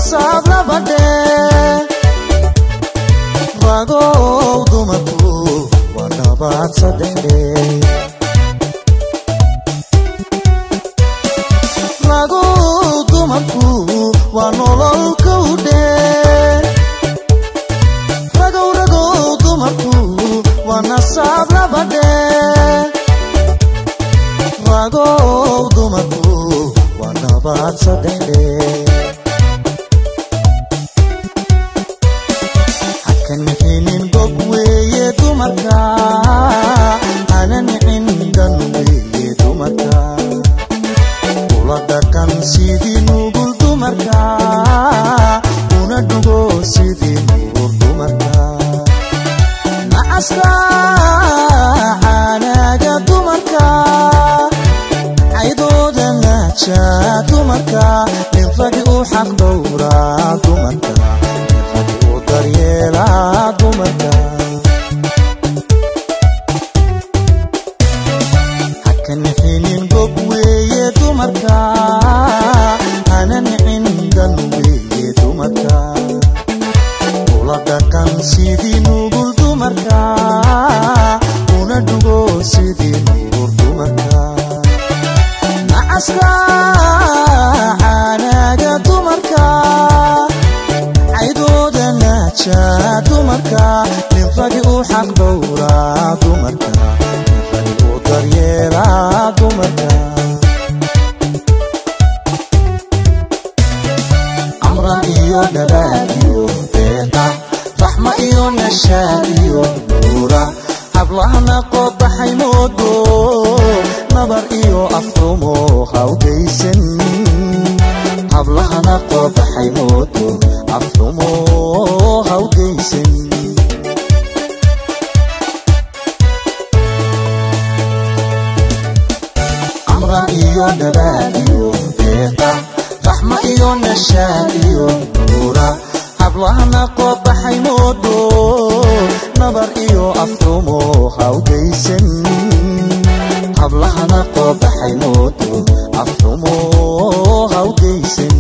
nasaab labadhe Ragow dumarku waa nabaad saddexdhe Ragow dumarku waa nolol kowdhe Ragow ragow dumarku waa nasaab labadhe Ragow dumarku waa nabaad saddexdhe Hakanixinin gob weeye dumarka Hana nicin dan weeye dumarka Ula dhaqan sidii nugul dumarka Una dhugo sidii nuur dumarka Nacaska caanaga dumarka Caydooda naaja dumarka Nin ragi u xaq dhowra dumarka Nin ragi u daryeela dumarka Hakanixinin gob weeye dumarka Hana nicin dan weeye dumarka Ula dhaqan sidii nugul dumarka Una dhugo sidii nuur dumarka Nacaska caanaga dumarka Caydooda naaja dumarka Nin ragi u xaq dhowra dumarka Nin ragi u daryeela dumarka Amran iyo nabaad iyo deeqa Raxma iyo nashaad iyo nuura Hablahana qobaxay moodo Nabar iyo afrumo hawgaysan Hablahana qobaxay moodo Afrumo hawgaysan Amran iyo nabaad iyo deeqa Raxma iyo nashaad iyo nuura Hablahana qobaxay moodo Nabar iyo afrumo hawgaysan Hablahana qobaxay moodo Afrumo hawgaysan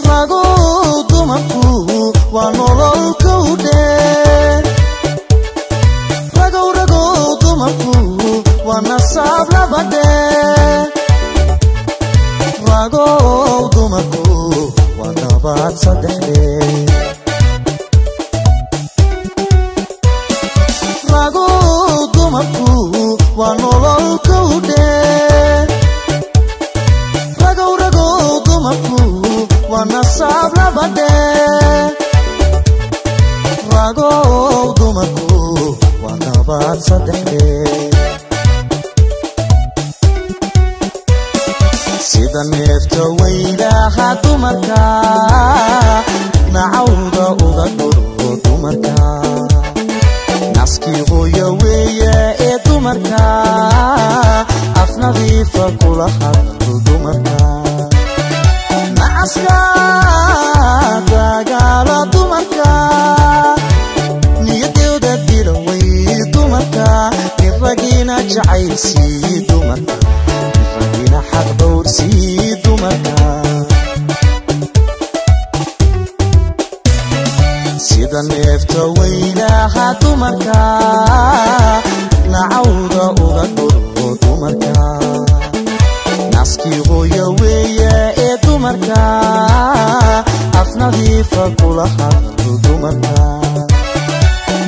Ragow dumarku waa nolol kowdhe Ragow ragow dumarku waa nasaab labadhe Ragow dumarku waa nabaad saddexdhe Ragow dumarku waa nolol kowdhe Ragow ragow dumarku waa nasaab labadhe Ragow dumarku waa nabaad saddexdhe Sida neefta weylaha dumarka Nacawda uga dhuro dumarka Naskii hooyo weeye ee dumarka Af nadiifa kula hadlo dumarka Nacaska dagaala dumarka Niyadooda dilaway dumarka Nin ragina jacayl sii dumarka Nin ragina xaq dhowr sii dumarka Sida neefta weylaha dumarka Nacawda uga dhuro dumarka Naskii hooyo weeye ee dumarka Af nadiifa kula hadlo dumarka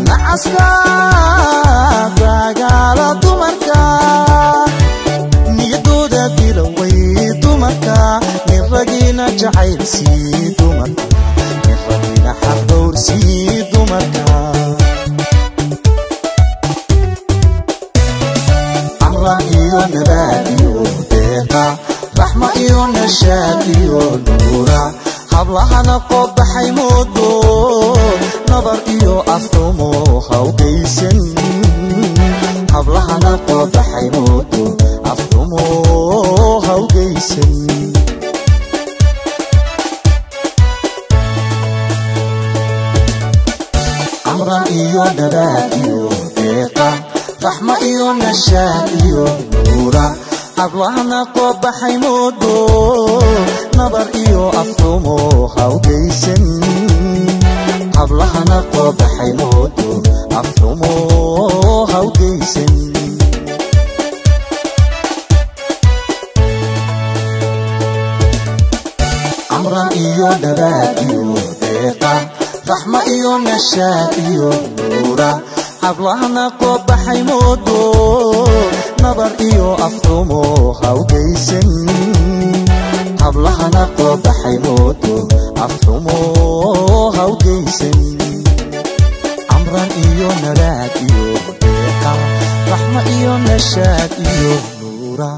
Nacaska dagaala dumarka Niyadooda dilaway dumarka Nin ragina jacayl sii dumarka Nin ragina xaq dhowr sii dumarka Amran iyo nabaad iyo deeqa Raxma iyo nashaad iyo nuura Hablahana qobaxay moodo Nabar iyo afrumo hawgaysan Hablahana qobaxay moodo Afrumo Afxumo hawgaysan. Amran iyo nabaad iyo deeqa, raxma iyo nashaad iyo nuura, hablahana qoobaxay moodo, nabar iyo afxumo hawgaysan. Hablahana qoobaxay moodo, afxumo hawgaysan. Amran iyo nabaad iyo deeqa, raxma iyo nashaad iyo nuura, hablahana qoobaxay moodo, nabar iyo afxumo hawgaysan. Hablahana qoobaxay moodo, afxumo hawgaysan. Amran iyo nabaad iyo deeqa, raxma iyo nashaad iyo nuura.